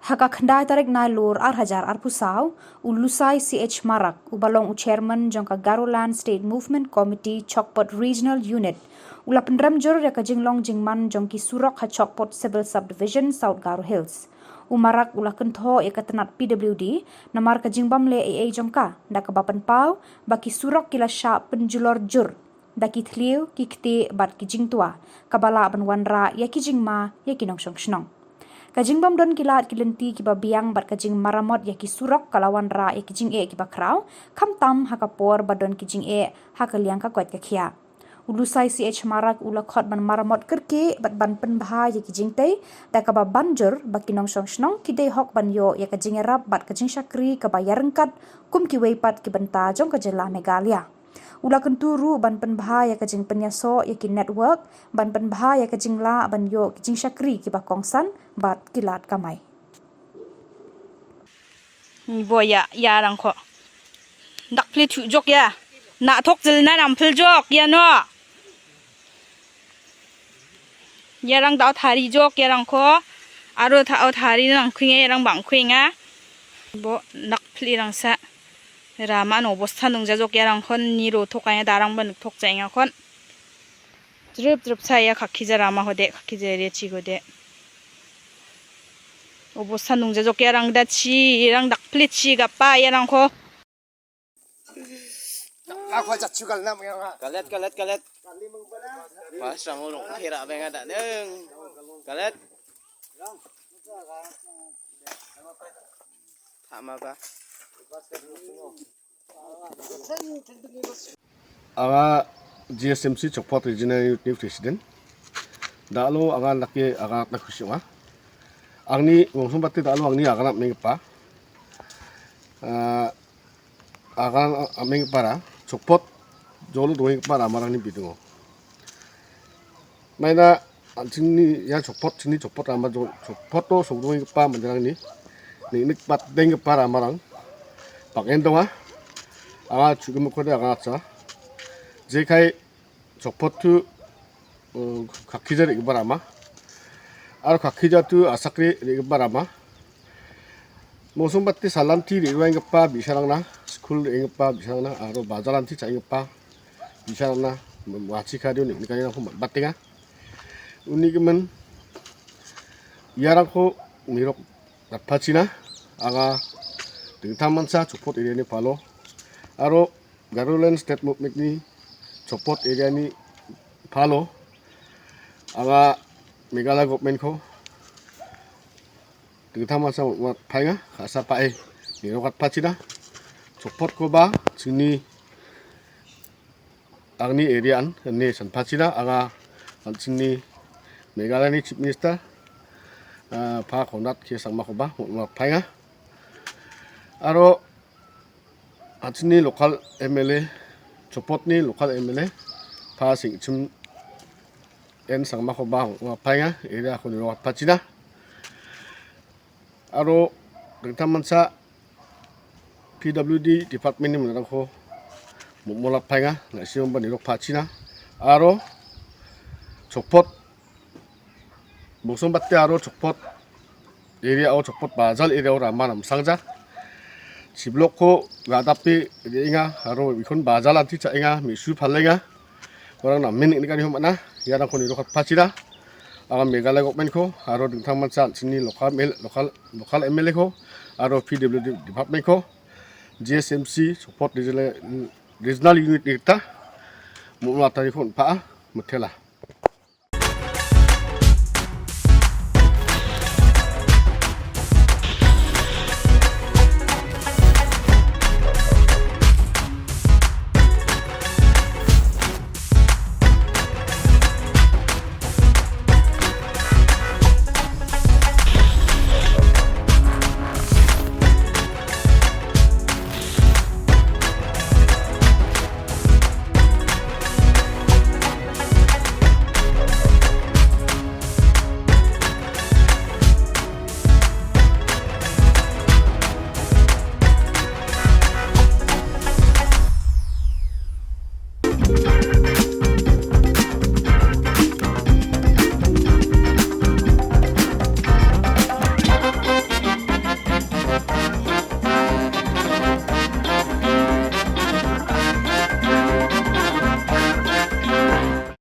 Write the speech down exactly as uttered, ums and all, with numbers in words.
Ha ka khyndai tarik Nailur ar hajar arphew saw, u Lusai C H Marak, uba long u chairman jong ka Garoland State Movement Committee Chokpot Regional Unit, u la pynrem jur ïa ka jinglong jingman jong ki surok ha Chokpot Civil Subdivision, South Garo Hills. U Marak u la kynthoh ïa ka tnat P W D namar ka jingbym leh ei ei jong ka, da kaba pynpaw ba ki surok ki la shah pynjulor jur da ki thliew, ki ktieh bad ki jingtwa, kaba lah ban wanrah ïa ki jingma ïa ki nongshong shnong. Ka jingbym don ki lad ki lynti kiba biang bad ka jingmaramot ïa ki surok ka la wanrah ïa ki jingeh kiba khraw, khamtam ha ka por ba don ki jingeh ha ka liang ka koit ka khiah. U Lusai C H Marak u la khot ban maramot kyrkieh bad ban pynbha ïa ki jingtei, da kaba ban jur ba ki nongshong shnong ki dei hok ban ïoh ïa ka jingïarap bad ka jingshakri kaba ïaryngkat kum kiwei pat ki bynta jong ka jylla Meghalaya. U la kyntu ruh ban pynbha ïa ka jingpynïasoh ïa ki network, ban pynbha ïa ka jinglah ban ïoh ki jingshakri kiba kongsan bad ki lad kamai. Ni bo ïa, ïa rang ko. Dak pli tu jok ïa. Na thok jil na nam pil jok ïa no. Ïa rang dau thari jok ïa rang ko. Aro tha au thari nang khwing ïa rang bang khwing a. Bo dak pli rang sa. Rama no bostan nung jajok ïa rang khon ni ro thok ïa darang ban thok jai nga khon. Jrup jrup sa ïa khaki jara ma hode khaki jere chi hode. O bostan nung jajok ïa rang da chi rang dak plit chi ga pa ïa rang kho. Kalet, kalet, kalet. Pas rang ulung akhir abeng ada neng. Kalet. Tama ba. Anga G S M C Chokpot Regional Unit ni President. Da lo anga laki anga na khusi wa. Angni wong sumbat da lo angni anga mengpa. Ah, anga mengpa ra Chokpot jolo doing para marang ni bidungo. Maina, an chini ïa Chokpot, chini Chokpot rama jo, Chokpot to song dong pa manjang ni. Ni nik pat deng pa rama rang. Pak en dong ah. Anga chu ke mukho de anga cha. Je khai Chokpot tu, uh, khakija ri ba rama. Ar khakija tu asakri ri ba rama. Mosum batti salanti ri ruang pa bisarang na. School ri pa bisarang na. Aro bajalanti cha pa bisarang na. Wachi kha dio ni kanya hu batinga. Uni kemen ïarang kho nirok rat pachina anga dingthang mansa Chokpot area ni palo. Aro Garoland State Movement ni Chokpot area ni palo. Anga Meghalaya government kho dingthang mansa wa phainga khasa pae nirok rat pachina Chokpot ko ba chini angni area an, ne san pachina, anga an chini Meghalaya ni Chief Minister, ah, pa Conrad K Sangma khoba, mo phainga. Aro an chini local M L A, Chokpot ni local M L A, pa Singchim N Sangma khoba, mo phainga, area khoni ro pachina. Aro dingthang mansa P W D department ni menarang kho mo la phainga na siom ban nirok phachina. Aro Chokpot bosong batte aro Chokpot area o Chokpot bazal area o rama nam sangja. Chiblok kho gadapi inga aro ikon bazal anti cha inga misu phalenga. Orang na min ini kan hum na ïarang kho nirok phachina. Anga Meghalaya government kho aro dingthang mansa chini local M L, local local M L A kho aro P W D department kho G S M C Chokpot regional, regional unit ni ta mo la tari kho pa mutela.